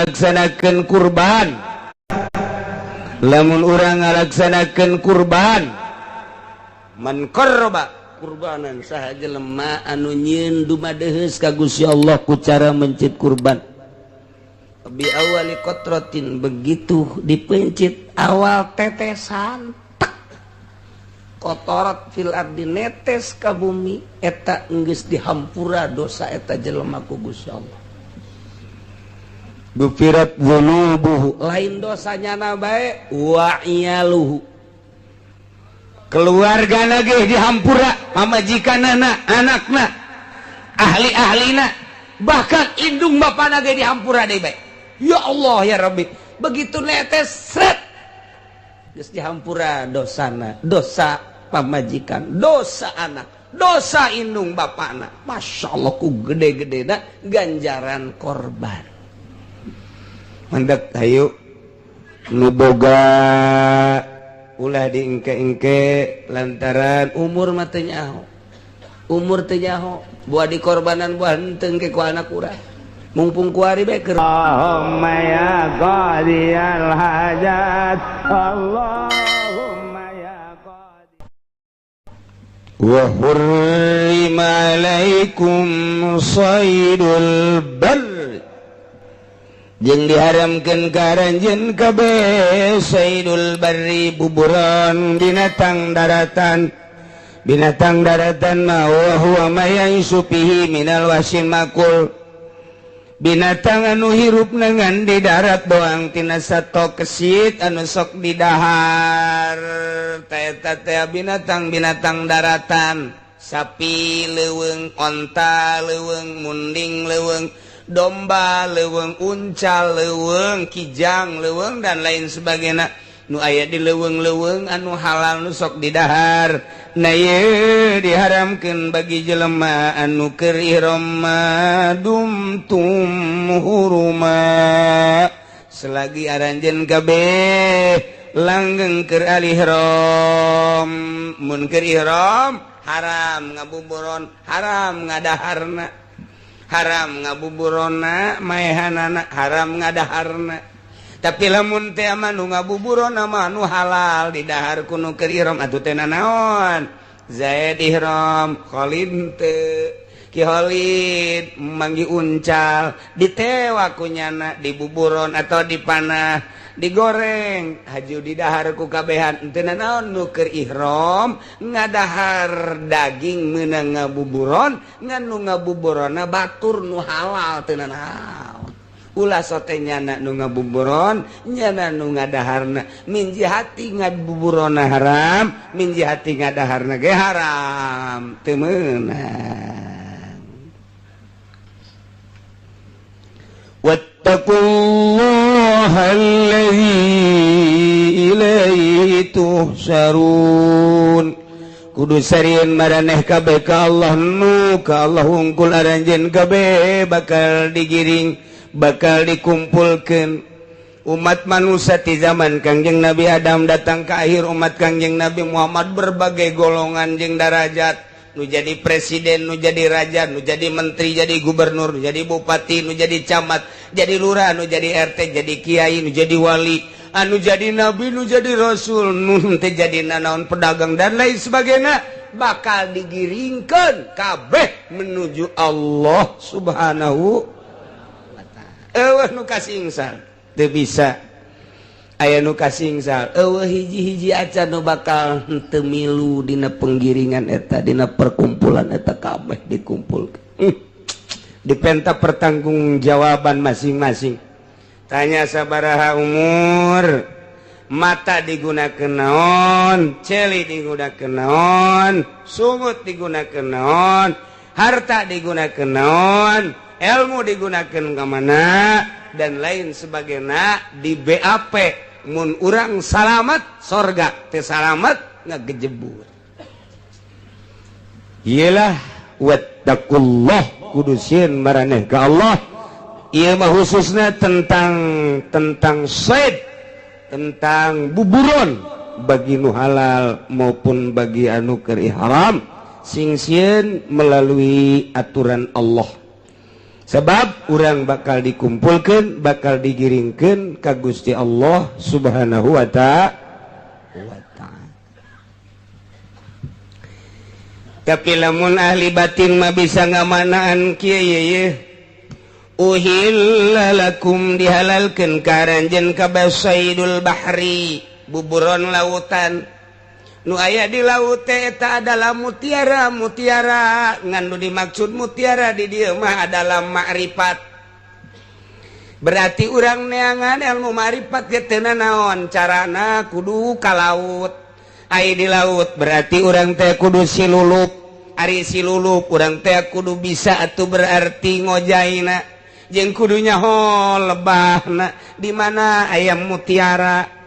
Ngalaksanakeun kurban, lamun urang ngalaksanakeun kurban, man qarraba kurbanan, saha jelema anu nyieun dumadeheus ka Gusti Allah ku cara mencit kurban, bi awali qatratin, begitu dipencit awal tetesan tek, qatarat fil ardi, netes ka bumi, eta geus dihampura dosa eta jelema ku Gusti Allah. Gufirat dzunubuhu, lain dosanya na bae, wa iyaluhu, keluarga lagi dihampura, pamajikanana, anakna, ahli-ahlina, bahkan indung bapana ge dihampura deui bae. Ya Allah ya Rabbi, begitu netes sret geus dihampura dosana, dosa pamajikan, dosa anak, dosa indung bapana. Masya Allah, ku gede-gede ganjaran korban. Mandak hayu nu boga ulah diengke-engke, lantaran umur mah teu nyaho, umur teu nyaho. Buah dikorbanan buah henteu ke ku anak urang, mumpung kuari bae keur. Allahumma ya qadiyal hajat, Allahumma ya qadi. Wa hurrima alaikum saydul barr, jeung diharamkeun ka aranjeun kabeh saydul barri, buburon binatang daratan. Binatang daratan mah wa huwa ma ya'isyu fihi minal wahsyil ma'kul, binatang anu hirup ngan di darat doang tina sato kesit anu sok didahar, eta teh binatang-binatang daratan: sapi leuweung, onta leuweung, munding leuweung, domba leuweung, uncal leuweung, kijang leuweung, dan lain sebagainya nu aya di leuweung-leuweung anu halal nu sok didahar. Nah, ieu diharamkeun bagi jelema anu keur ihram dumtum huruma, selagi aranjeun kabeh langgeng keur ihram. Mun keur ihram haram ngabuburon, haram ngadaharna, haram ngabuburona maehanana, haram ngadaharna. Tapi lamun teh nu ngabuburona mah nu halal didahar ku nu keur ihram atuh teh naon. Zaid ihram, Khalid teu. Ki Khalid manggi uncal, ditewak ku nyana, dibuburon atau dipanah, digoreng, haju didahar ku kabehan, teu naon. Nu keur ihram ngadahar daging meunang ngabuburon, ngan nu ngabuburona batur nu halal, teu naon. Ulah sote nyana nu ngabuburon, nyana nu ngadaharna. Min jihati ngabuburona haram, min jihati ngadaharna ge haram, teu meunang. Wattaqullaha allazi ilaihi tuhsyarun, kudu sarieun maraneh kabeh ka Allah, nu ka Allah wungkul aranjeun kabeh bakal digiring, bakal dikumpulkan. Umat manusia di zaman Kangjeng Nabi Adam datang ke akhir umat Kangjeng Nabi Muhammad, berbagai golongan jeung darajat, nu jadi presiden, nu jadi raja, nu jadi menteri, jadi gubernur, nu jadi bupati, nu jadi camat, jadi lurah, nu jadi RT, jadi kiai, nu jadi wali, anu jadi nabi, nu jadi rasul, nu teu jadi nanaon, pedagang dan lain sebagainya, bakal digiringkan kabeh menuju Allah Subhanahu wa ta'ala. Eueuh nu kasingsal, teu bisa aya nu kasingsal. Eueuh hiji-hiji acan nu bakal henteu milu dina penggiringan eta, dina perkumpulan eta. Kabeh dikumpulkeun, dipenta pertanggungjawaban masing-masing. Tanya sabaraha umur, mata digunakan naon, celi digunakan naon, sungut digunakan naon, harta digunakan naon, ilmu digunakan ke mana, dan lain sebagainya di BAP. Mun urang salamat sorga, teu salamat ngagejebur. Iyalah, wattaqullah, kudu sieun maraneh ka Allah. Ieu mah khususnya tentang tentang said, tentang buburon, bagi nu halal maupun bagi anu keur ihram, sing sieun melalui aturan Allah. Sebab urang bakal dikumpulkan, bakal digiringkan ka Gusti Allah Subhanahu wa ta'ala. Tapi lamun ahli batin mah bisa ngamanaan kieu ye. Uhilla lakum dihalalkeun ka aranjeun kabeh saidul bahri, buburon lautan. Nu aya di laut teh eta adalah mutiara, mutiara ngan nu dimaksud mutiara di dieu mah adalah makrifat. Berarti urang neangan ilmu makrifat ge teu nanaon carana kudu ka laut. Ai di laut berarti urang teh kudu silulup. Ari silulup urang teh kudu bisa atuh berarti ngojaina jeung kudu nyaho lebahna di mana aya mutiara.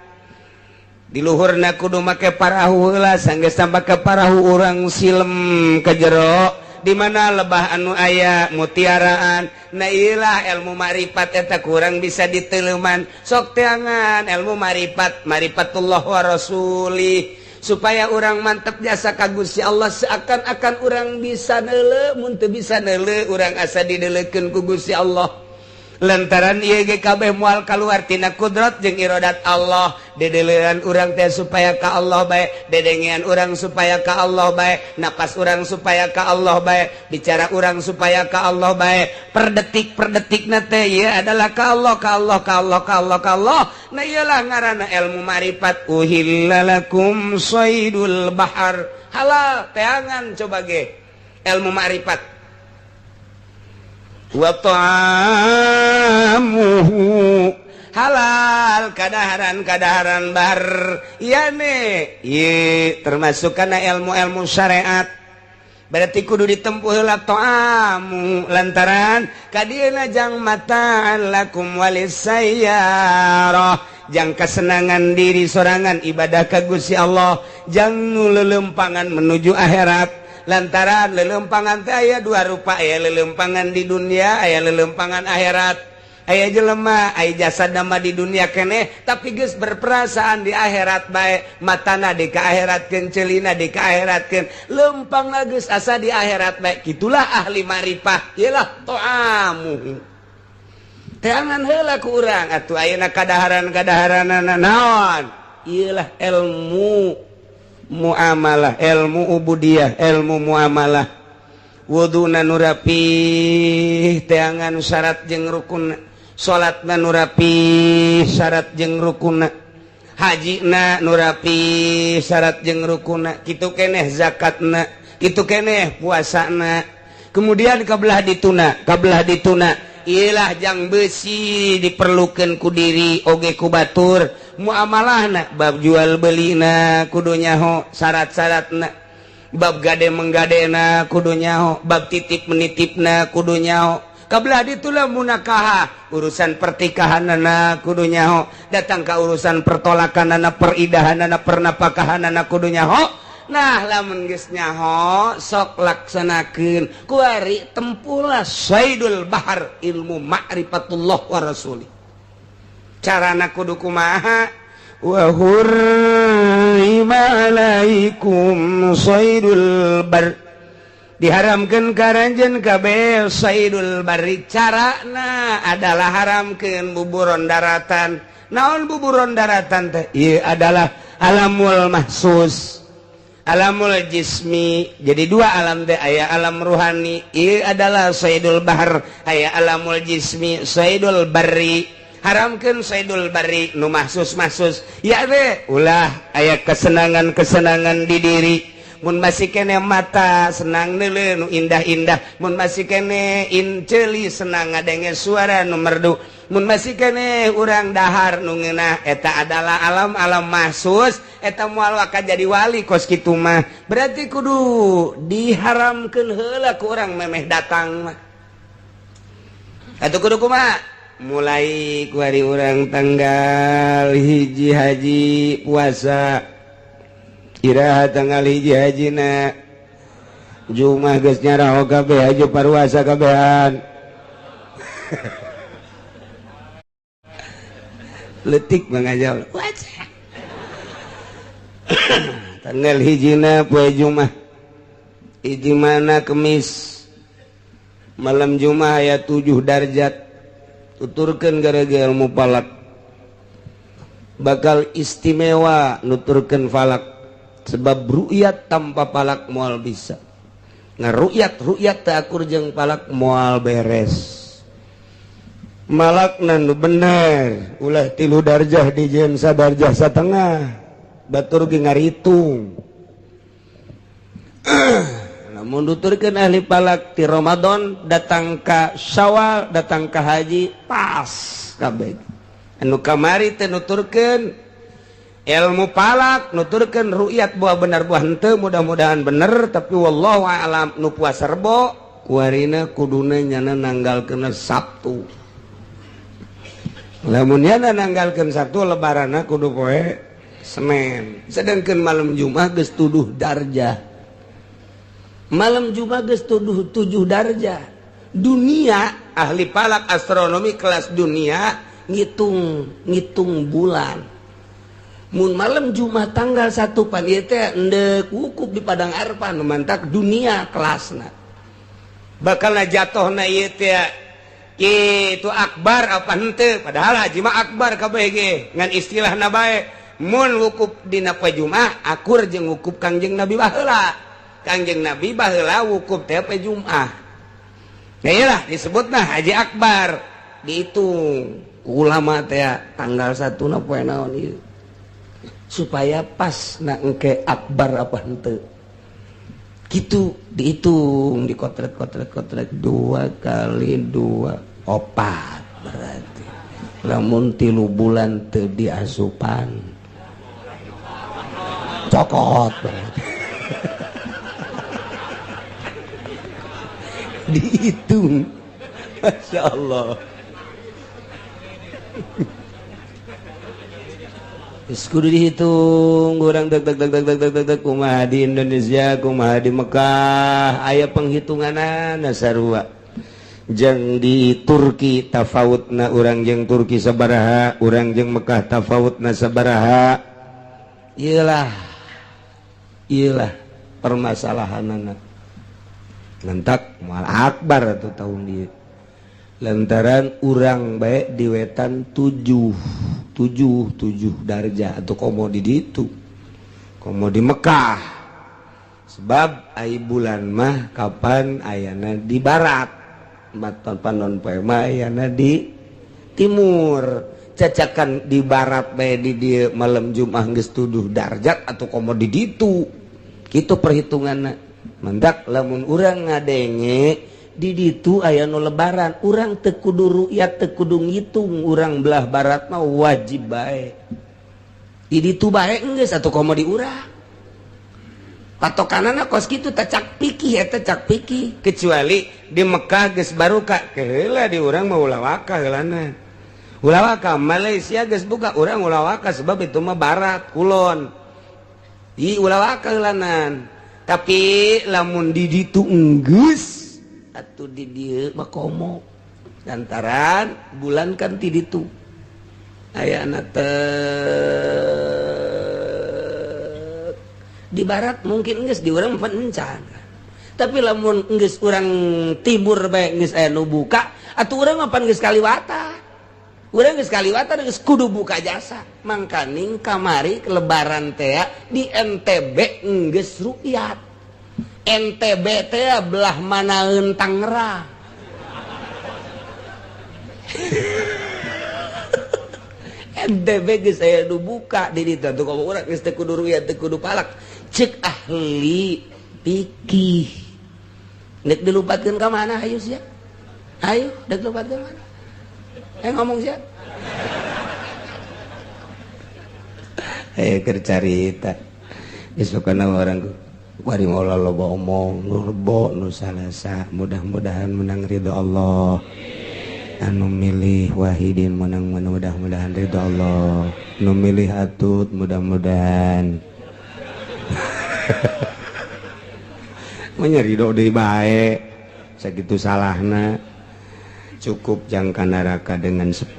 Di luhurna kudu make parahu heula, sanggeus make parahu urang silem ke jero di mana lebah anu aya mutiaraan. Nah ilah ilmu makrifat eta kurang bisa diteleman. Sok teangan ilmu makrifat, marifatullah wa rasuli, supaya urang mantep jasa ka Gusti Allah. Seakan-akan urang bisa neuleu, mun teu bisa neuleu urang asa dideulekeun ku Gusti Allah. Lantaran ieu ge kabeh moal kaluar tina kudrat jeung iradat Allah. Dedelean urang teh supaya ka Allah bae, dedengean urang supaya ka Allah bae, napas urang supaya ka Allah bae, bicara urang supaya ka Allah bae, per detik per detikna teh ieu adalah ka Allah, ka Allah, ka Allah, ka Allah, ka Allah. Nah ieulah ngaranna ilmu makrifat. Uhilla lakum saidul bahar, halal teangan coba ge ilmu makrifat. Wa ta'amuhu halal kadaharan-kadaharan bar yane ye termasuk kana ilmu-ilmu syariat. Berarti kudu ditempuh heula ta'amu lantaran kadieuna jang mataan lakum walisayyarah, jang kesenangan diri sorangan ibadah ka Gusti Allah, jang nu lelempangan menuju akhirat. Lantaran lelempangan teh aya dua rupa, aya lelempangan di dunia, aya lelempangan akhirat. Aya jelema aya jasa nama di dunia keneh tapi geus berperasaan di akhirat bae, matana di ka akhiratkeun, celina di ka akhiratkeun, lempangna geus asa di akhirat bae. Kitulah ahli marifah, ieulah to'amu. Teangan heula ku urang atuh ayeuna kadaharan-kadaharanana naon? Ieulah ilmu muamalah, ilmu ubudiyah, ilmu muamalah. Wuduna nu rapih teangan syarat jeung rukun, salatna nu rapih syarat jeung rukunna, hajina nu rapih syarat jeung rukunna, kitu keneh zakatna, kitu keneh puasana. Kemudian kabelah dituna, kabelah dituna ilah jang besi diperlukan ku diri oge ku batur. Muamalahna bab jual belina kudu nyaho syarat-syaratna, bab gade menggadena kudu nyaho, bab titip menitipna kudu nyaho. Kabelah ditulah munakaha urusan pertikahanana kudu nyaho, datang ka urusan pertolakanana, peridahanana, pernapakahanana kudu nyaho. Nah lamun geus nyaho sok laksanakeun kuari tempulah saidul bahar ilmu ma'rifatullah wa rasuli. Carana kudu kumaha? Wa hurrima alaikum saidul bar, diharamkeun ka aranjeun kabeh saidul bari. Carana adalah haramkeun buburon daratan. Naon buburon daratan teh? Ieu adalah alamul mahsus, alamul jismi. Jadi dua alam teh, aya alam ruhani ieu adalah saidul bahar, aya alamul jismi saidul barri. Haramkeun saidul barri nu mahsus-mahsus ya teh ulah aya kesenangan-kesenangan di diri. Mun masih kene mata senang neuleuh nu indah-indah, mun masih kene inceuli senang ngadenge suara nu merdu, mun masih kene urang dahar nu ngeunah, eta adalah alam-alam mahsus. Eta moal waka jadi wali kos kitu mah. Berarti kudu diharamkeun heula ku urang memeh datang mah. Atuh kudu kumaha? Mulai ku hari urang tanggal 1 haji puasa, iraha tanggal 1 hajina Jumat geus nyaraho kabeh haji paruasa kabehan. Letik mangajal tanggal hijina poe Jumat, hiji mana Kemis, Malam Jumat aya 7 darjat. Tuturkeun gara-gara ilmu falak. Bakal istimewa nuturkeun falak. Sebab ru'yat tanpa falak moal bisa. Ngaru'yat ru'yat teu akur jeung falak moal beres. Malakna nu bener, ulah 3 darjah dijieun sadarjah satengah. Batur ge ngaritung. Namun nuturkeun ahli falak ti Ramadan datang ka Syawal, datang ka haji pas kabeh. Anu kamari teh nuturkeun ilmu falak, nuturkeun ru'yat buah bener buah henteu, mudah-mudahan bener tapi wallahu a'lam. Nu puasa Rebo kuarina kuduna nyana nanggalkeun Sabtu. Lamun nyana nanggalkeun Sabtu lebaranna kudu poe Senin. Sedangkan malam Jumat geus tuduh darjah. Malam Jumat geus tuduh 7 darjah. Dunia ahli falak astronomi kelas dunia ngitung bulan. Mun malam Jumat tanggal 1 pan ieu teh endek wukuf di Padang Arfah nu mantak dunia kelasna. Bakalna jatuhna ieu teh itu akbar apa henteu, padahal haji mah akbar kabeh ge ngan istilahna bae. Mun wukuf dina poe Jumat akur jeung wukuf Kangjeng Nabi baheula. Kangjeng Nabi baheula wukuf teh poe Jumat. Nah iyalah disebutna haji akbar. Dihitung ulama teh tanggal 1 na poe naon ieu supaya pas na engke akbar apa henteu. Gitu dihitung dikotret-kotret-kotret 2 kali 2 4 berarti lamun 3 bulan teu diasupan cokot berarti. Dihitung Masya Allah. Kudu dihitung urang deg deg deg deg deg deg deg kumaha di Indonesia kumaha di Mekah aya penghitunganana sarua. Jeung di Turki tafawutna urang jeung Turki sabaraha, urang jeung Mekah tafawutna sabaraha. Iyalah iyalah permasalahanana. Ngentak moal akbar atuh tahun ieu. Lantaran urang bae di wetan 7 darjah atau komo di ditu komo di Mekah. Sebab ai bulan mah kapan ayana di barat, maton panon poe mah ayana di timur. Cacakan di barat bae di dieu malam Jumat geus tuduh darjat atau komo di ditu. Kitu perhitunganna. Mendak lamun urang ngadenge di ditu aya nu lebaran, urang teu kudu ru'yat teu kudu ngitung, urang belah barat mah wajib bae. Di ditu bae geus atuh komo di urang. Patokanana kos kitu teh cak pikih eta cak pikih, kecuali di Mekah geus baruka keheula di urang mah ulah waka heulana. Ulah waka Malaysia geus buka urang ulah waka sebab itu mah barat kulon. Di ulah waka heulanan. Tapi lamun di ditu enggeus atuh di dieu mah komo lantaran bulan kan ti ditu ayana teh di barat mungkin geus di urang pan encan, tapi lamun geus urang timur bae geus aya nu buka atuh urang mah pan geus kaliwatan, urang geus kaliwatan geus kudu buka jasa. Mangkaning kamari lebaran teh di NTB geus rukyat. NTB teh belah manaeun Tangerang. NTB geus aya nu buka di ditu atuh komo urang geus teu kudu ruya teu kudu palak. Cek ahli fikih. Nek dilupatkeun ka mana hayu sia? Hayu dek lupatkeun mana? Ngomong sia. Ayo keur carita. Geus pokona urang bari moal loba omong nu rebo nu salasa, mudah-mudahan menang ridho Allah. Anu milih Wahidin menang mudah-mudahan ridho Allah. Nu milih Atut mudah-mudahan menyeri ridho deui bae sakitu salahna. Cukup jangka neraka dengan 10.000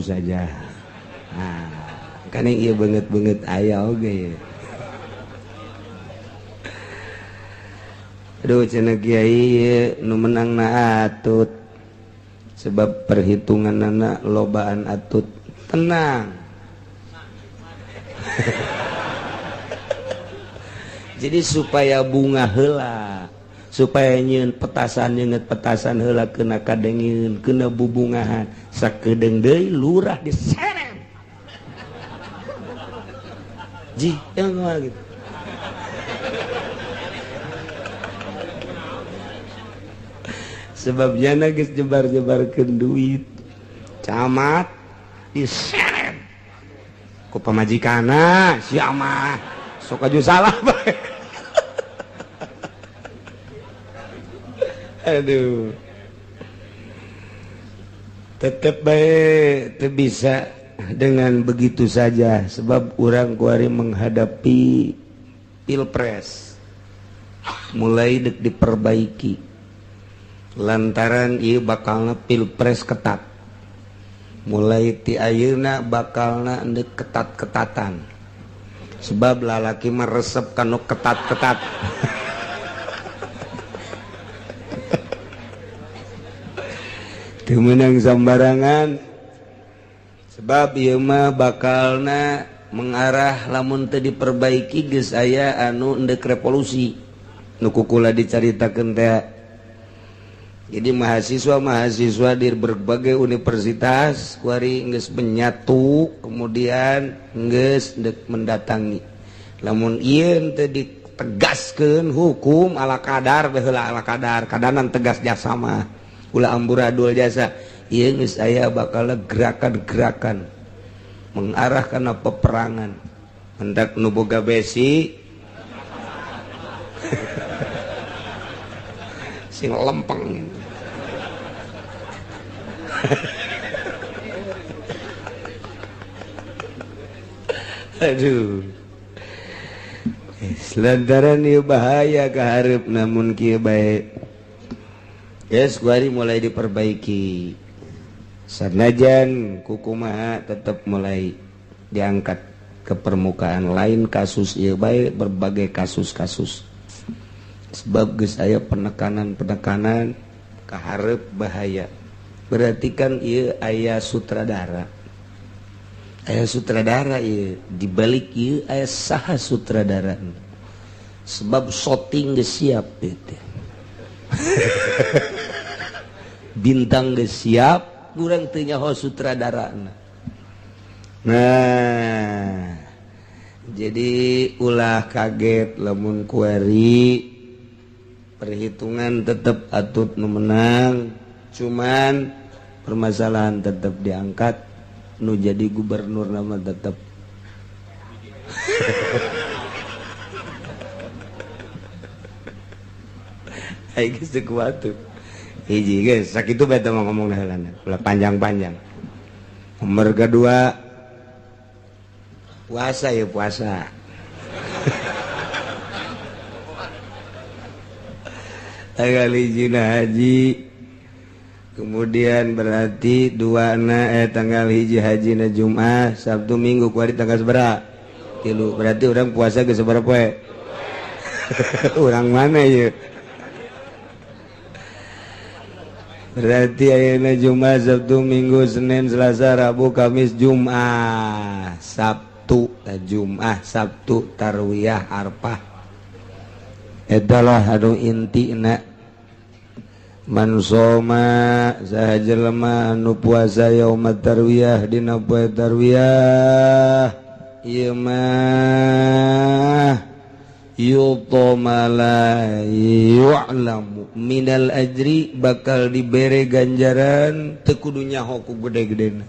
saja. Nah, kan ieu beungeut-beungeut aya oge. Aduh cenah kiai nu menang na Atut sebab perhitunganana lobaan Atut. Tenang. Jadi supaya bunga heula, supaya nyieun petasan nyeungeut petasan heula kena kadengieun, kena bubungahan, sakedeung deui lurah diseret. Ji, yang gitu. Sebabnya geus jebar-jebarkeun duit. Camat diseret ku pamajikanna, sia mah sok aju salah bae. Aduh. Tetep bae teu bisa dengan begitu saja sebab urang kuari menghadapi pilpres. Mulai dek diperbaiki. Lantaran ieu bakalna pilpres ketat. Mulai ti ayeuna bakalna endek ketat-ketatan. Sebab lalaki mah resep kanu ketat-ketat. Teu meunang sambarangan. Sebab ieu mah bakalna mengarah lamun teu diperbaiki geus aya anu endek revolusi. Nu kukula dicaritakeun teh. Jadi mahasiswa-mahasiswa di berbagai universitas kuari geus menyatu kemudian geus dek mendatangi. Lamun ieu teu ditegaskeun hukum ala kadar baheula ala kadar kadanan tegas jasa mah ulah amburadul jasa. Ieu geus aya bakal gerakan-gerakan mengarah kana peperangan. Hendak nu boga besi sing lempeng. Aduh. Lantaran ieu bahaya kaharep namun kieu bae. Geus kuari mulai diperbaiki. Sanajan kukumaha tetep mulai diangkat ke permukaan lain kasus ieu bae berbagai kasus-kasus. Sebab geus aya penekanan-penekanan kaharep bahaya. Berarti kan ieu aya sutradara. Aya sutradara ieu, dibalik ieu aya saha sutradara. Sebab shooting geus siap ieu teh. Bintang geus siap, urang teu nyaho sutradarana. Nah, jadi ulah kaget lamun kuari perhitungan tetap Atut nu menang, cuman permasalahan tetap diangkat, nu jadi gubernur nama tetap. Ayo geus teu kuat tuh. Hiji geus sakitu bae teh ngomong heulana, ulah panjang-panjang. Nomor kedua puasa ya puasa. Tanggal hiji haji, kemudian berarti dua na tanggal hiji haji na Jumat, Sabtu Minggu kuari tanggal sabaraha? 3. Berarti orang puasa geus sabaraha poe? Urang mana ieu? Berarti ayeuna Jumat, Sabtu, Minggu, Senin, Selasa, Rabu, Kamis, Jumat, Sabtu, Jumat, Sabtu, Tarwiyah, Arfah. Adalah anu intina man soma saha jelema anu puasa yauma tarwiyah dina poe tarwiyah ieu mah yutama la yu'lamu minal ajri bakal dibere ganjaran teu kudu nyaho ku gede-gedena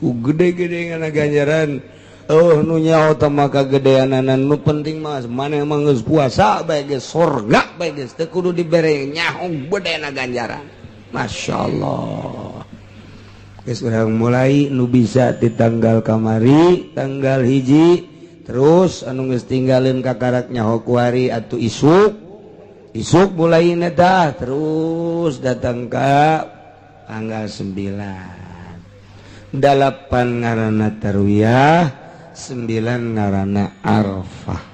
ku gede-gedena ganjaran. Oh nu nyaho teh maka gedeanana nu penting mah maneh mah geus puasa bae geus surga bae geus teu kudu dibere nyaho gedena ganjaran. Masyaallah. Geus urang mulai nu bisa di tanggal kamari tanggal hiji terus anu geus tinggalin kakarak nyaho kuari atuh isuk isuk mulai tah terus datang ka tanggal 9 8 ngaranna tarwiyah 9 ngaranna Arafah.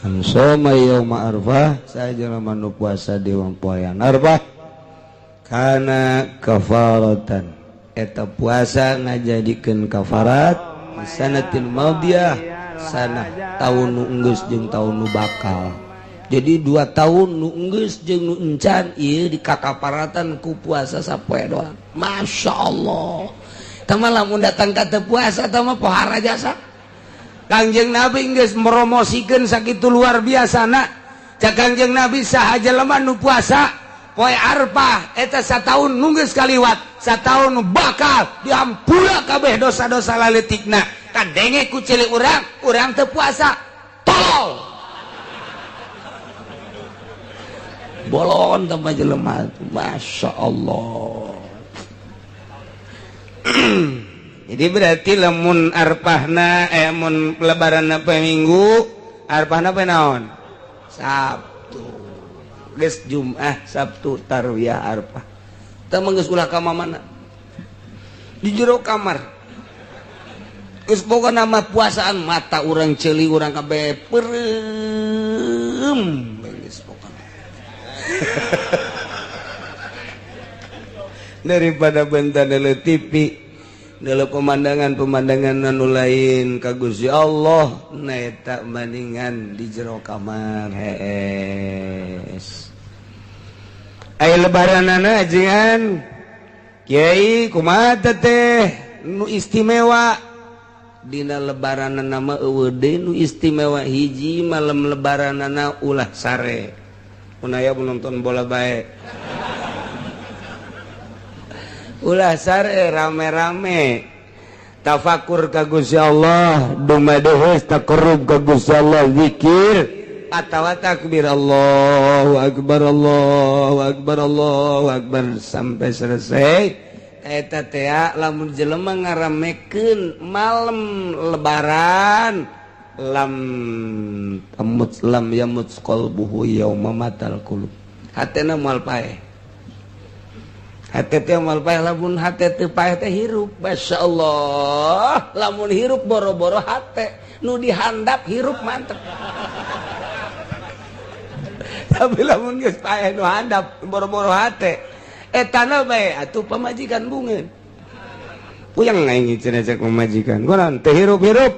Man shoma yauma arfah, saha jelema nu puasa di poean arfah, kana kafaratan, eta puasa ngajadikeun kafarat sanatil madiyah, sana tahun nu enggeus jeung tahun nu bakal. Jadi 2 tahun nu enggeus jeung nu encan ieu dikakaparatan ku puasa sapoe doang. Masya Allah. Tama lamun datang ka teu puasa tama pohara jasa. Kangjeng Nabi geus promosikeun sakitu luar biasa na. Cak Kangjeng Nabi, saha jelema nu puasa poe Arfah, eta sataun nu geus kaliwat, sataun nu bakal dihampura kabeh dosa-dosa laletikna. Kadenge ku cilik urang, urang teu puasa, tolol. Bolon tambah jelema. Masya Allah. Jadi berarti lamun arpahna mun lebaran apa Minggu, arpahna apa naon? Sabtu. Geus Jumat, Sabtu, tarwiyah, arpah. Teu mah geus ulah ka mana? Di jero kamar. Geus pokona mah puasaan mata urang ceuli urang kabeh peureum geus pokona. Daripada bentah deuleu TV, dalam pemandangan-pemandangan anu lain ka Gusti Allah, na eta bandingan di jero kamar hees. Aya lebaranana ajengan kiai kumaha teh nu istimewa dina lebaranana mah eueuh deui nu istimewa. Hiji, malam lebaranana ulah sare, mun aya nonton bola bae, ulah sare, rame-rame tafakur ka Gusti Allah, dumadeheus taqarrub ka Gusti Allah, zikir atawa takbir Allahu akbar, Allahu akbar, Allahu akbar sampai selesai. Eta teh lamun jelema ngaramekeun malam lebaran, lam tamut lam yamut qalbuhu yauma matal qulub, hatena moal paeh. Hate teh moal paeh. Lamun hate teu paeh teh hirup. Masyaallah, lamun hirup boro-boro hate nu dihandap hirup mantep. Tapi lamun geus paeh nu handap boro-boro hate etana bae atuh pamajikan bungeun puyeng aing cenah cek pamajikan kunaon teh hirup-hirup.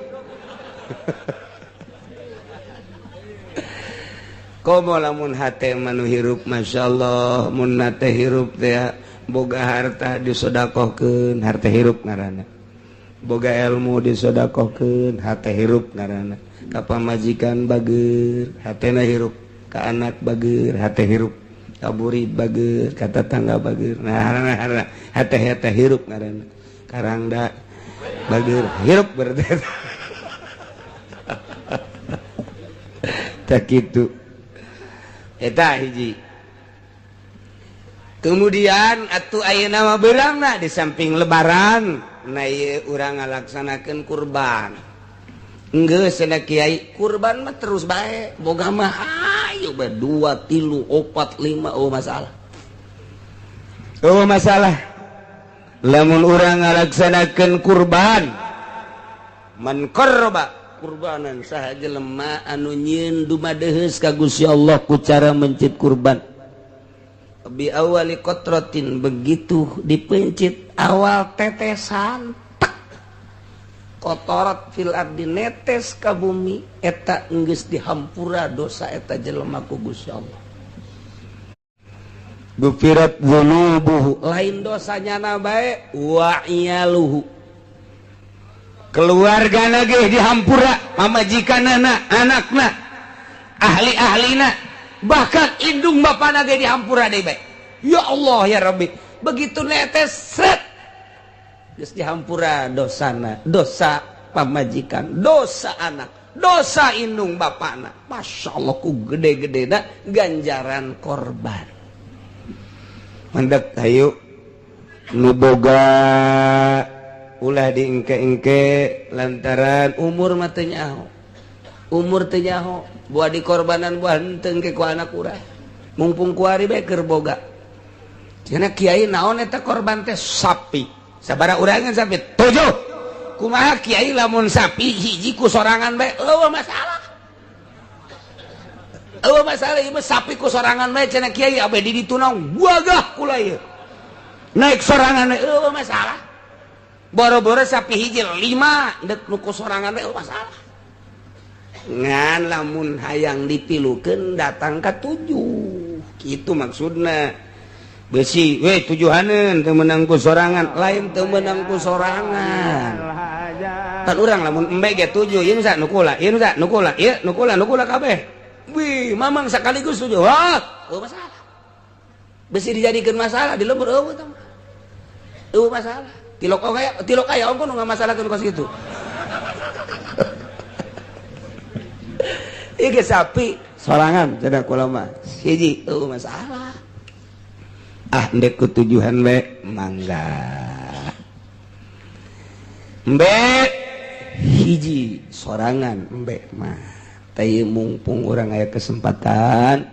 Komo lamun hate mah nu hirup, masyaallah, mun hate hirup teh boga harta disodakohkeun, harta hirup ngaranna. Boga ilmu disodakohkeun, hate hirup ngaranna. Ka pamajikan bager, hatena hirup. Ka anak bager, hate hirup. Ka burid bager, ka tetangga bager. Nah, hate hate hirup ngaranna. Karangda bager, hirup berarti. Tak kitu. Eta hiji. Kemudian atuh ayeuna mah beurangna di samping lebaran, na ieu urang ngalaksanakeun kurban. Enggeus cenah kiai, kurban mah terus bae, boga mah ayo bae 2, 3, 4, 5, oh masalah. Oh masalah. Lamun urang ngalaksanakeun kurban, man qarraba kurbanan, saha jelema anu nyieun dumadeheus ka Gusti Allah ku cara mencit kurban. Bi awali kotrotin, begitu dipencit awal tetesan tek kotorot fil ardi, netes ka bumi, eta enggeus dihampura dosa eta jelema ku Gusti Allah. Gufirat dzunubuhu, lain dosanya na bae, wa iyaluhu, keluarga ge dihampura, pamajikanana, anakna, ahli-ahlina, bahkan indung bapana ge dihampura deui bae. Ya Allah ya Rabbi, begitu netes sret geus dihampura dosana, dosa pamajikan, dosa anak, dosa indung bapana. Masya Allah, ku gede-gedena ganjaran korban. Mandek hayu nu boga ulah diengke-engke lantaran umur mah teu nyaho. Umur teu nyaho, buah dikorbanan buah henteu engke ku anak urang. Mumpung kuari bae keur boga. Cenah kiai naon eta korban teh sapi. Sabaraha urangan sapi? 7. Kumaha kiai lamun sapi hiji ku sorangan bae eueuh masalah. Eueuh masalah ieu mah sapi ku sorangan bae cenah kiai abeh di ditu naon wagah kula ieu. Naik sorangan eueuh masalah. Boro-boro sapi hiji 5 deuk nu ku sorangan bae eueuh masalah. Ngan lamun hayang dipilukeun datang ka 7. Kitu maksudna. Besi we tujuhaneun teu meunang ku sorangan, lain teu meunang ku sorangan. Tan urang lamun embe ge 7, ieu nu sa nu kula, ieu nu sa nu kula, ieu nu kula, nu kula kabeh. Wih, mamang sekaligus 7. Wah, eueuh masalah. Besi dijadikeun masalah di lembur eueuh tah. Eueuh masalah. Tilok aya ongko nu ngamasalahkeun kos kitu. Ieu ge sapi sorangan cenah kula mah. Hiji eueuh masalah. Ah ndek ku tujuhan we mangga. Embe hiji sorangan embe mah. Teh mumpung urang aya kesempatan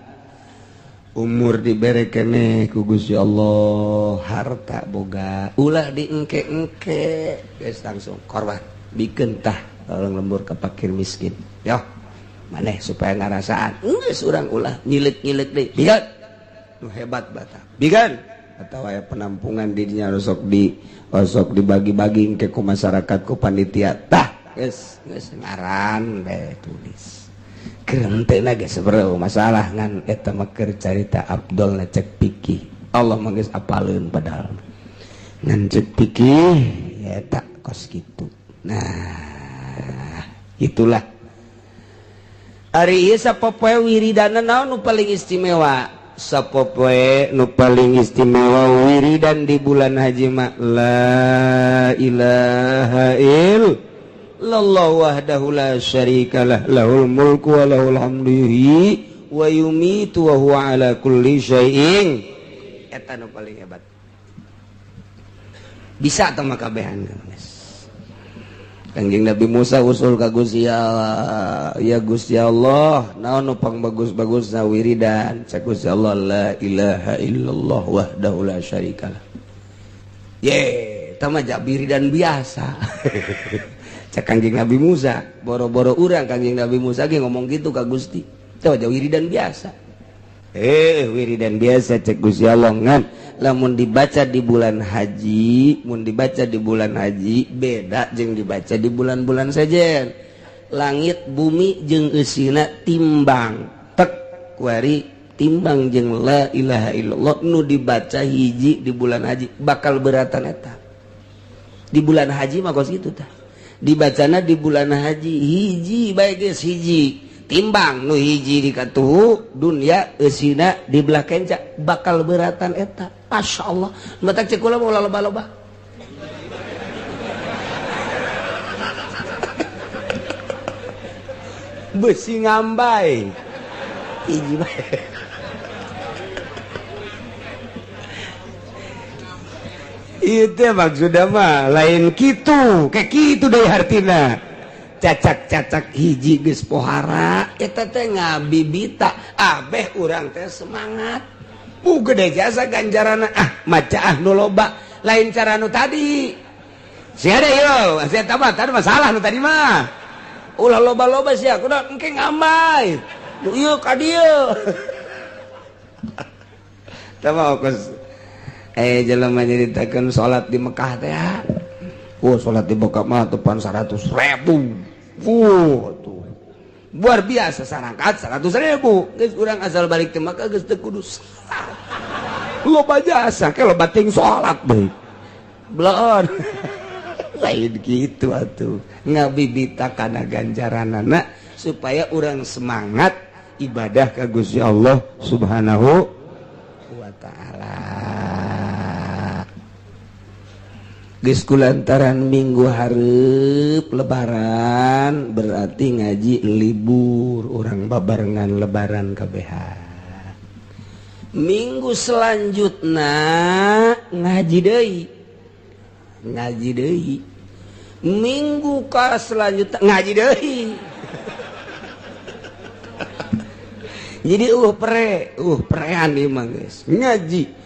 umur dibere keneh ku Gusti Allah, harta boga ulah diengke-engke geus langsung korban bikeun tah tolong lembur ka fakir miskin. Yo maneh supaya ngarasaan geus urang ulah nyileuk-nyileuk deui. Bigan nu hebat bata. Bigan atau aya penampungan di dinya osok dibagi-bagi ke ku masyarakat ku panitia tah geus geus ngaran bae tulis. Kerenteuna geus sebereu masalah ngan eta mah keur carita Abdul na cek pikih. Allah mah geus apaleun padahal. Ngan cek pikih ya eta kos kitu. Nah, itulah. Ari ieu sapopoe wiridana naon nu paling istimewa? Sapopoe nu paling istimewa wiridan di bulan haji mah la ilaha illallah wahdahu la syarikalah lahul mulku wa lahul hamdu yuhyi wa yumitu wa huwa ala kulli syai'in. Eta nu paling hebat. Bisa tah mah kabehan geus. Kanjeng Nabi Musa usul ka Gusti Allah, ya Gusti Allah, naon nu pangbagus-bagusna wiridan? Cek Gusti Allah la ilaha illallah wahdahu la syarikalah. Ye, eta mah wiridan biasa. Cek Kanjeng Nabi Musa, boro-boro urang Kanjeng Nabi Musa ge ngomong gitu ka Gusti. Teh wiridan biasa. Wiridan biasa cek Gusti Allah ngan lamun dibaca di bulan haji, mun dibaca di bulan haji beda jeung dibaca di bulan-bulan sejen. Langit bumi jeung eusina timbang. Tek kuari timbang jeung la ilaha illallah nu dibaca hiji di bulan haji bakal beratan eta. Di bulan haji mah kos kitu tah. Dibacana di bulan haji hiji bae geus hiji. Timbang nu hiji di katuhu dunia eusina di belah kenca bakal beratan eta. Masya Allah, matak cek kula mau loba-loba. Besi ngambai hiji bae. Itu maksudna mah lain kitu, kayak kitu deui hartina. Cacak-cacak hiji geus pohara eta teh ngabibita abeh urang teh semangat. Bu gede jasa ganjarana ah maca ah nu loba lain cara nu tadi. Sia deui yo, sia tah mah tadi masalah nu tadi mah. Ulah loba-loba sia kudu engke ngambai. Nu ieu ka dieu. Tah mah kos jelema nyaritakeun salat di Mekah teh. Oh, salat di Mekah mah tepan 100.000. Tuh. Luar biasa sarangkat 100.000. Geus urang asal balik teh Mekah geus teu kudu salat. Loba jasa ke loba ting salat deui. Bleon. Lain kitu atuh. Ngabibita kana ganjaranana supaya urang semangat ibadah ka Gusti Allah Subhanahu wa taala. Geus kulantaran minggu hareup lebaran berarti ngaji libur urang babarengan lebaran kabehan. Minggu selanjutna ngaji deui. Ngaji deui. Minggu ka selanjutna ngaji deui. Jadi prean ieu mah geus. Ngaji.